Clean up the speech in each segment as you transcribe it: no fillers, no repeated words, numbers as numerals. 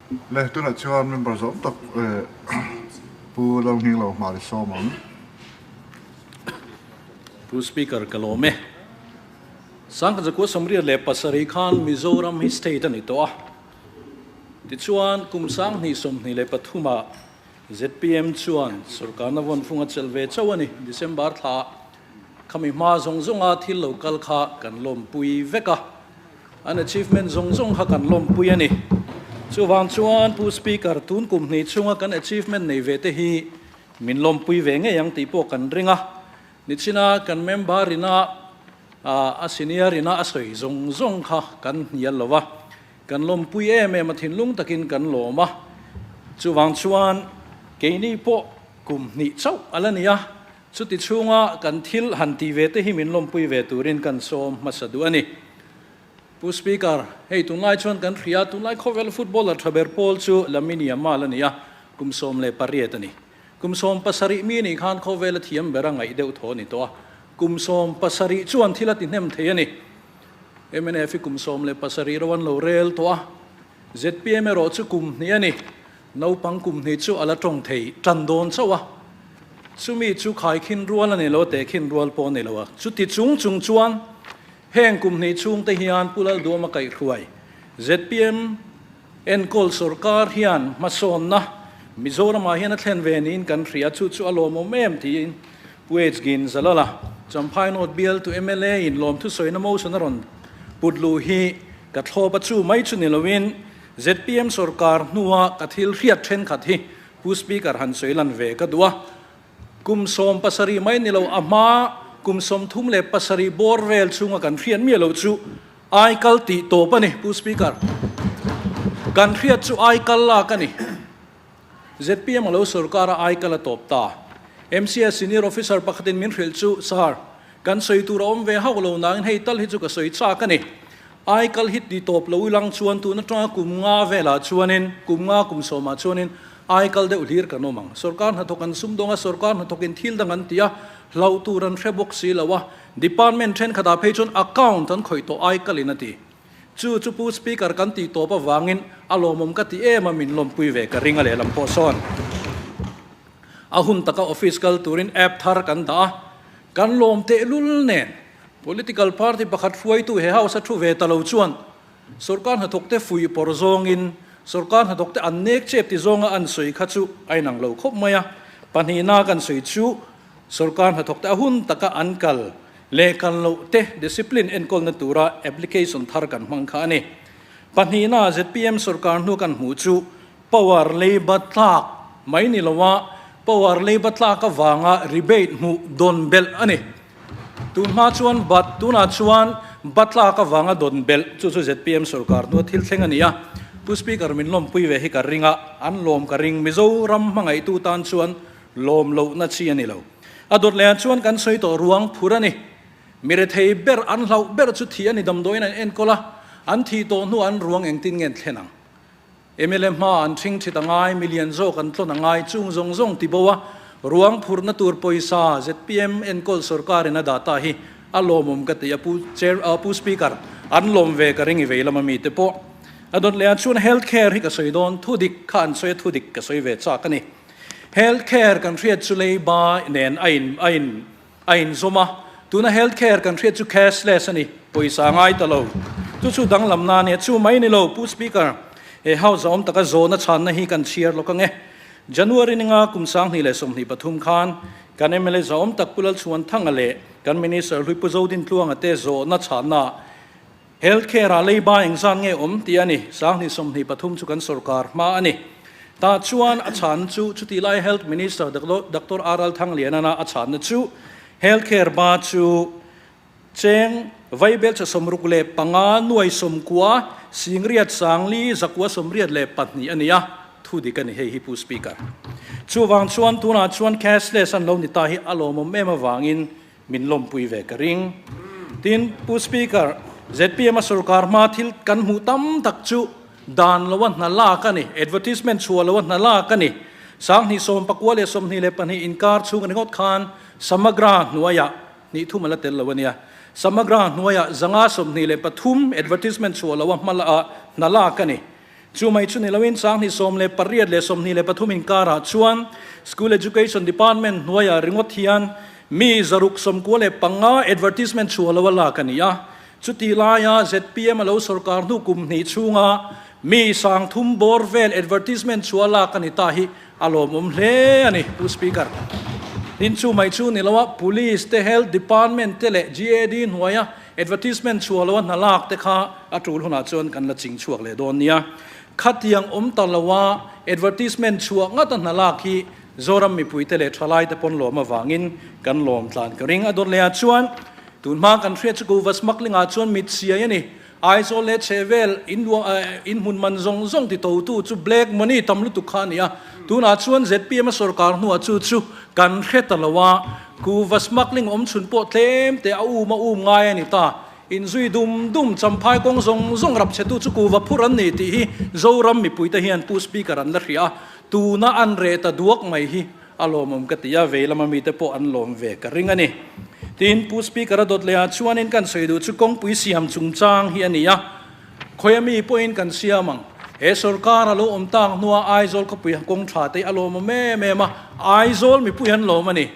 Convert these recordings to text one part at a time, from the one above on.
Le, tunah chuan member zawm tak Pu Lalnghinglo hmar i sawm ang. Pu Speaker ka lawm e. Sangkhat 1987 khan Mizoram hi state a ni tawh a. Tichuan kum 2023 ah zpm chuan sorkarna vawnfung a chelh ve chauh a ni. December thla khami hma zawng zawnga thil lo kal kha kan lawmpui vek a. An achievement zawng zawng kha kan lawmpui a ni. Chuvang chuan Pu Speaker, tun kum hnih chhunga kan achievement nei ve te hi min lawmpui ve ngei ang tih pawh kan ring a. Nichina kan member ina a senior ina a sawi zawng zawng kha kan hnial lo a, kan lawmpui em em a, thinlung takin kan lawm a. Chuvang chuan keini pawh kum hnih chauh a la ni a, Chuti chhunga kan thil han tih ve te hi min lawmpui ve turin kan sawm hmasa duh a ni. Pu Speaker, hei tunlai chuan kan hria, tunlai khawvel footballer tha ber pawl chu Lamine Yamal a ni a, kum 18 a ni. Kum 17 mi nih khan khawvel a thiam ber a ngaih deuh thaw a ni tawh a, kum 17 chuan thil a ti hnem thei a ni. Mnf hi kum 17 ro an lo rel tawh a, zpm erawh chu kum hnih a ni. Naupang kum hnih chu a la tawng thei tan dawn chauh a, chumi chu khaikhin rual a ni lo, tehkhin rual pawh a ni lo a. Chuti chung chung chuan heng kum hnih chhungte hian Pu Lalduama kaihhruai zpm enkawl sawrkar hian hmasawnna Mizoramah hian a thlen ve niin kan hria, chu chu a lawmawm em tiin Pu Hgin Zalala, Champhai North bialtu mla in lawmthusawina motion a rawn put luh hi ka thlawp a, chu mai chu ni loin Zpm sorkar hnua ka thil hriat thenkhat hi Pu Speaker han sawi lan ve ka duh a. Kum 17 mai ni lo, a hma kum 37 bawr vel chhunga kan hriat miah loh chu aikal tih tawp a ni, Pu Speaker. Kan hriat chu aikal lak a ni. Zpm a lo sorkar a aikal a tawp ta. MCS senior officer pakhatin min hrilh chu, Sir, kan sawi tur a awm ve hauh lo nangin hei tal hi chu ka sawi chak a ni. Ai kal hi ti tawp lo ilang chuan tun atanga kum nga velah chuanin, kum nga kum sawmah chuanin ai kal deuh hlir kan awm ang. Sorkar hnathawk an sumdawng a, sorkar hnathawkin thil dang an ti a, hlauh tur an hre bawk si lo a. Department thenkhatah phei chuan account an khawih tawh ai kalin a ti. Chu chu Pu Speaker kan tih tawp avangin a lawmawm ka ti em a, min lawmpui ve ka ring a lehlam pawh sawn. A hun taka office kal turin app thar kan dah a, kan lawm tehlul nen. Political party pakhat hruaitu he house a thu ve ta lo chuan sorkar hnathawkte fuih pawr zawngin sorkar hnathawkte an nek chep ti zawnga an sawi kha chu a inang lo khawp mai a. Pahnihna kan sawi chu sorkar hnathawkte a hun taka an kal leh kal loh te discipline enkawlna tura application thar kan hmang kha a ni. Pahnihna zpm sorkar hnu kan hmuh chu power leiba tlak mai ni loa power leiba tlak avanga rebate hmuh dawn belh a ni. Tun hma chuan bat, tunah chuan batlak avanga dawn belh chu chu zpm sorkar hnua thil thleng a ni a. Pu Speaker min lawmpui ve hi ka ring a, an lawm ka ring. Mizoram hmangaihtu tan chuan lawm lohna chi a ni lo. A dawt lehah chuan kan sawi tawh ruang phur a ni. Mi rethei ber an hlauh ber chu thih a ni damdawiin an enkawl a, an thih tawh hnuah an ruang engtin nge an thlen ang? Mla hma an ṭhing ṭhit a ngai, milian zawk an tlawn a ngai, chung zawng zawng ti bo a, ruang phurhna tur pawisa zpm enkawl sorkarin a dah ta hi a lawmawm ka ti a, Pu Chair, Pu Speaker, an lawm ve ka ring i vei lama mite pawh. A dawt leh ah chuan health care hi ka sawi dawn, thudik kha an sawi a, thudik ka sawi ve chak a ni. Health care kan hriat chu leiba nen a in, a in, A inzawm a, tuna health care kan hriat chu cashless a ni, pawisa a ngai ta lo. Chu chu danglamna a nia, chu mai ni lo, Pu Speaker, he House a awm taka zawhna chhanna hi kan chhiar lawk ang e. January ninga kum 2023 khan kan mla zahawm tak Pu Lalchhuanthanga leh kan Minister hlui Pu Zodintluanga te zawhna chhanna Health care ah leiba engzat nge awm tih a ni, 2023 chu kan sorkar hma a ni. Tah chuan a chhan chu chutih lai Health Minister Doctor R Thanglianana a chhanna chu Health care ba chu cheng vaibel cha 65 nuai 90 singriat sangli zakua 82 a ni a, thu dik a ni hei hi Pu Speaker. Chuvang chuan tunah chuan cashless an lo ni ta hi a lawmawm em avangin Min lawmpui ve ka ring. Tin, Pu Speaker, zpm a sorkar hma thil kan hmuh tam tak chu dan loa hna lak a ni, advertisement chhuah loa hna lak a ni. 2019 leh 22 inkar chhung ringawt khan Samagra hnuaiah hnih thum a la tel lo a nia. Samagra hnuaiah 523 advertisement chhuah loa hma hna lak a ni. Chu mai chu ni loin 2018 leh 23 inkarah chuan School Education Department hnuaiah ringawt hian mi 695 advertisement chhuah lo a lak a ni a. Chuti laia zpm a lo sorkar hnu kum hnih chhunga mi 3000 bawr vel advertisement chhuah lak a ni ta hi a lawmawm hle a ni, Pu Speaker. Tin, chu mai chu ni lo a, Police te, Health Department te leh GAD hnuaia advertisement chhuah lo a hna lak te kha a tul hunah chuan kan la ching chhuak leh dawn nia. Khatiang awm ta lo a, advertisement chhuah ngat a hna lak hi Zoram mipuite leh thalaite pawn lawm avangin kan lawm tlan ka ring. A dawt lehah chuan tun hma kan hriat chu Kuhva smuggling ah chuan mit siai a ni. Aizawl leh chhehvel in hmun man zawng zawng ti totu chu black money tam lutuk kha a ni a. Tunah chuan zpm a sorkar hnuah chu chu kan hre ta lo a, Kuhva smuggling awm chhun pawh tlem te a um a um ngai a ni ta. Inzui dum dum champhai kawng zawng zawng rap chhetu chu kuhva phur an ni tih hi Zoram mipuite hian Pu Speaker an la hria a, tuna an reh ta duak mai hi a lawmawm ka ti a, vei lama mite pawh an lawm ve ka ring a ni. Tin, Pu Speaker a dawt leh ah chuanin kan sawi duh chu kawngpui siam chungchang hi a ni a, khawi ami pawhin kan siam ang. He sorkar a lo awm tak hnua Aizawl khawpui kawng tha te hi a lawmawm em em a, Aizawl mipui an lawm a ni.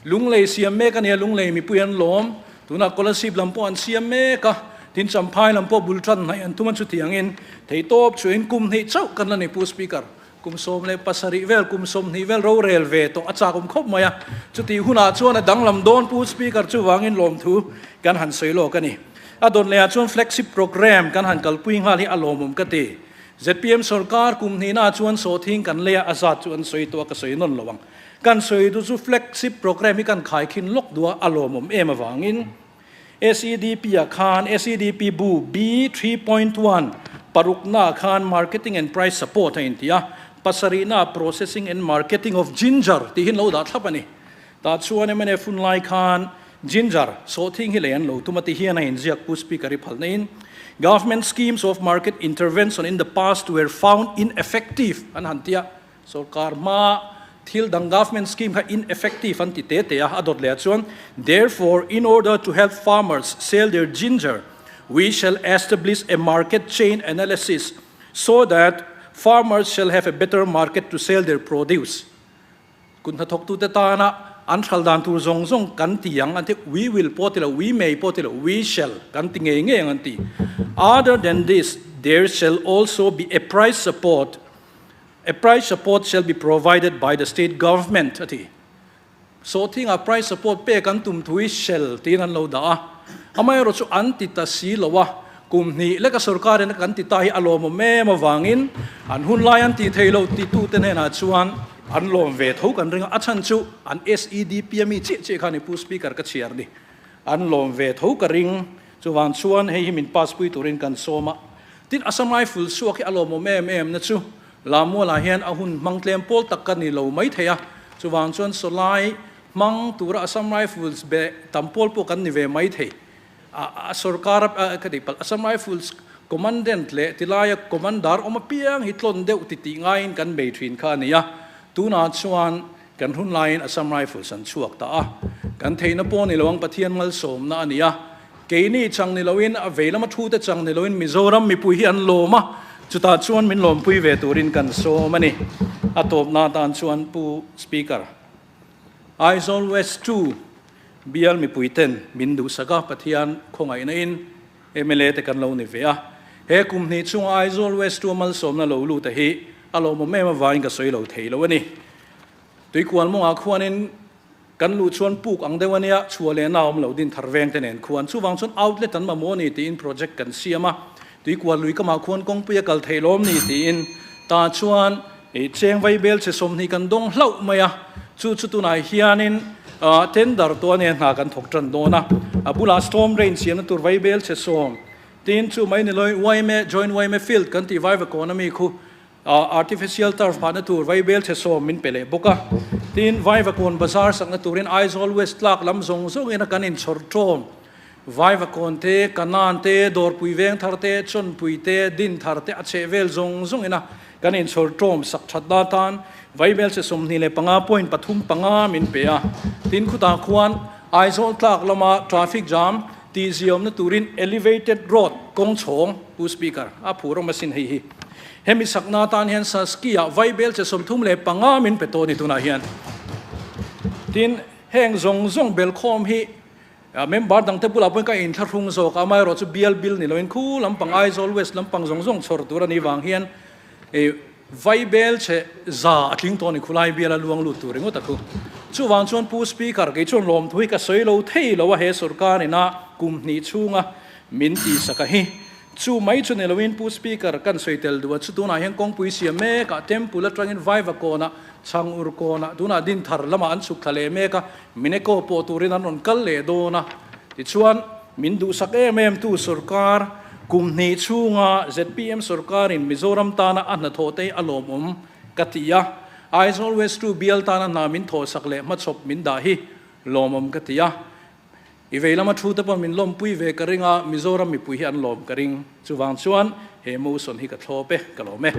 Lunglei siam mek a nia, Lunglei mipui an lawm. Tunah Kolasib lam pawh an siam mek a, tin Champhai lam pawh bul tan hnaih an tum a, chutiangin theihtawp chuain kum hnih chauh kan la ni Pu Speaker. Kum 17 vel, kum 20 vel rorel ve tawh a chak awm khawp mai a. Chutih hunah chuan a danglam dawn Pu Speaker chuvangin lawmthu kan han sawi lawk a ni. A dawn lehah chuan flagship programme kan han kalpui nghal hi a lawmawm ka ti. Zpm sorkar kum hnihnaah chuan sawhthing kan lei a, a zat chu an sawi tawh a, ka sawi nawn lo ang. Kan sawi duh chu flagship programme hi kan khaikhin lawk duh a, a lawmawm em avangin. SEDP ah khan SEDP bu B3.1 parukna ah khan Marketing and Price Support a inti a, pasarihna ah Processing and Marketing of Ginger tih hi an lo dah thlap a ni. Tah chuan mnf hun lai khan Ginger sawhthing hi lei an lo tum a ti hian a inziak Pu Speaker i phalna in Government schemes of market intervention in the past were found ineffective an han ti a. Sorkar hma thil dang government scheme kha ineffective an ti te te a, a dawt leh ah chuan, Therefore, in order to help farmers sell their ginger, we shall establish a market chain analysis so that farmers shall have a better market to sell their produce. Kut hnathawktute tana an hral dan tur zawng zawng kan ti ang an ti, we will pawh ti lo, we may pawh ti lo, we shall kan ti ngei ngei ang an ti. Other than this, there shall also be a price support A price support shall be provided by the state government a ti. Sawhthingah price support pek an tum thu hi shall tiin an lo dah a. Amaherawh chu an ti ta si lo a, kum hnih leka sorkarin a kan ti ta hi a lawmawm em avangin an hun lai an tih theih loh titute hnenah chuan an lawm ve tho kan ring a, a chhan chu an SEDP a mi chiah chiah kha ni Pu Speaker ka chhiar ni. An lawm ve tho ka ring. Chuvang chuan hei hi min pass pui turin kan sawm a. Tin, Assam Rifle chhuak hi a lawmawm em em na chu Lamualah hian a hun hmang tlem pawl tak ka ni lo mai thei a, chuvang chuan sawlai hmang tura Assam Rifles be tam pawl pawh kan ni ve mai thei. A sorkar a ka tih palh, Assam Rifles Commandant leh tilaia Commander awm apiang hi tlawn deuh ti tih ngaiin kan bei thin kha a ni a, tunah chuan kan hun laiin Assam Rifles an chhuak ta a, kan theihna pawh ni lo ang Pathian malsawmna a ni a. Keini chang ni loin, a vei lama thute chang ni loin Mizoram mipui hi an lawm a, chutah chuan min lawmpui ve turin kan sawm a ni. A tawpna atan chuan Pu Speaker, Aizawl West 2 bial mipuiten min duhsak a, Pathian khawngaihna in mla te kan lo ni ve a. He kum hnih chunga Aizawl West 2 a malsawmna lo lut a hi a lawmawm em avangin ka sawi lo thei lo a ni. Tuikual mawngah khuanin Kan luh chuan puk ang deuh a nia, chhuah leh na awm lo din thar veng te nen khuan. Chuvang chuan outlet an mamawh a ni tiin project kan siam a, tuikual lui kamah khuan kawngpui a kal theih lawm ni tiin tah chuan cheng vai bel che 20 kan dawng hlauh mai a, chu chu tunah hianin tender tawh a nia hna kan thawk tan dawn a, a bulah storm drain siamna tur vai bel che 10 tin chu mai ni lawin yma joint yma field kan tih vai vakawn ami khu Artificial turf phahna tur Vaibel chhe 10 min pe leh bawk a. Tin, Vaivakawn bazar sakna turin Aizawl West tlak lam zawng zawngin a kan inchhawr ṭawm. Vaivakawn te, Kanan te, Dawrpui veng thar te, Chawnpui te, Din thar te a chheh vel zawng zawngin a kan inchhawr ṭawm sak ṭhat na tan Vaibel chhe 25 point pathum panga min pe a. Tin, khutah khuan Aizawl tlak lama traffic jam tihziawmna turin elevated road kawng chhawng, Pu Speaker, a phur awm asin hei hi. Hemi sakna atan hian Saskia vaibel che 35 min pe tawh a ni tunah hian. Tin, heng zawng zawng belkhawm hi member dangte bulah pawhin ka inthlahrung zawk a, amaherawhchu bial bil ni loin khu lampang Aizawl West lampang zawng zawng chhawr tur a nih vang hian vaibel che za a tling tawh a ni khulai biala luang lut tur ringawt a khu. Chuvang chuan Pu Speaker kei chuan lawmthu hi ka sawi lo thei lo a he sorkar ina kum hnih chhunga min tihsak a hi. Chu mai chu ni loin Pu Speaker kan sawi tel duh a, chu tunah hian kawngpui siam mek a, Temple atangin Vaiva kawnah, Chhangur kawnah, tunah Dinthar lamah an chhuk thla leh mek a, Mineko pawh turin an rawn kal leh dawn a. Tichuan, min duhsak em em tu sorkar kum hnih chhunga zpm sorkarin Mizoram tana a hnathawh te hi a lawmawm ka ti a, Aizawl West 2 bial tana hna min thawhsak leh hmachhawp min dah hi lawmawm ka ti a. I vei lama thu te pawh min lawmpui ve ka ring a, Mizoram mipui hi an lawm ka ring. Chuvang chuan he motion hi ka thlawp e, ka lawm e.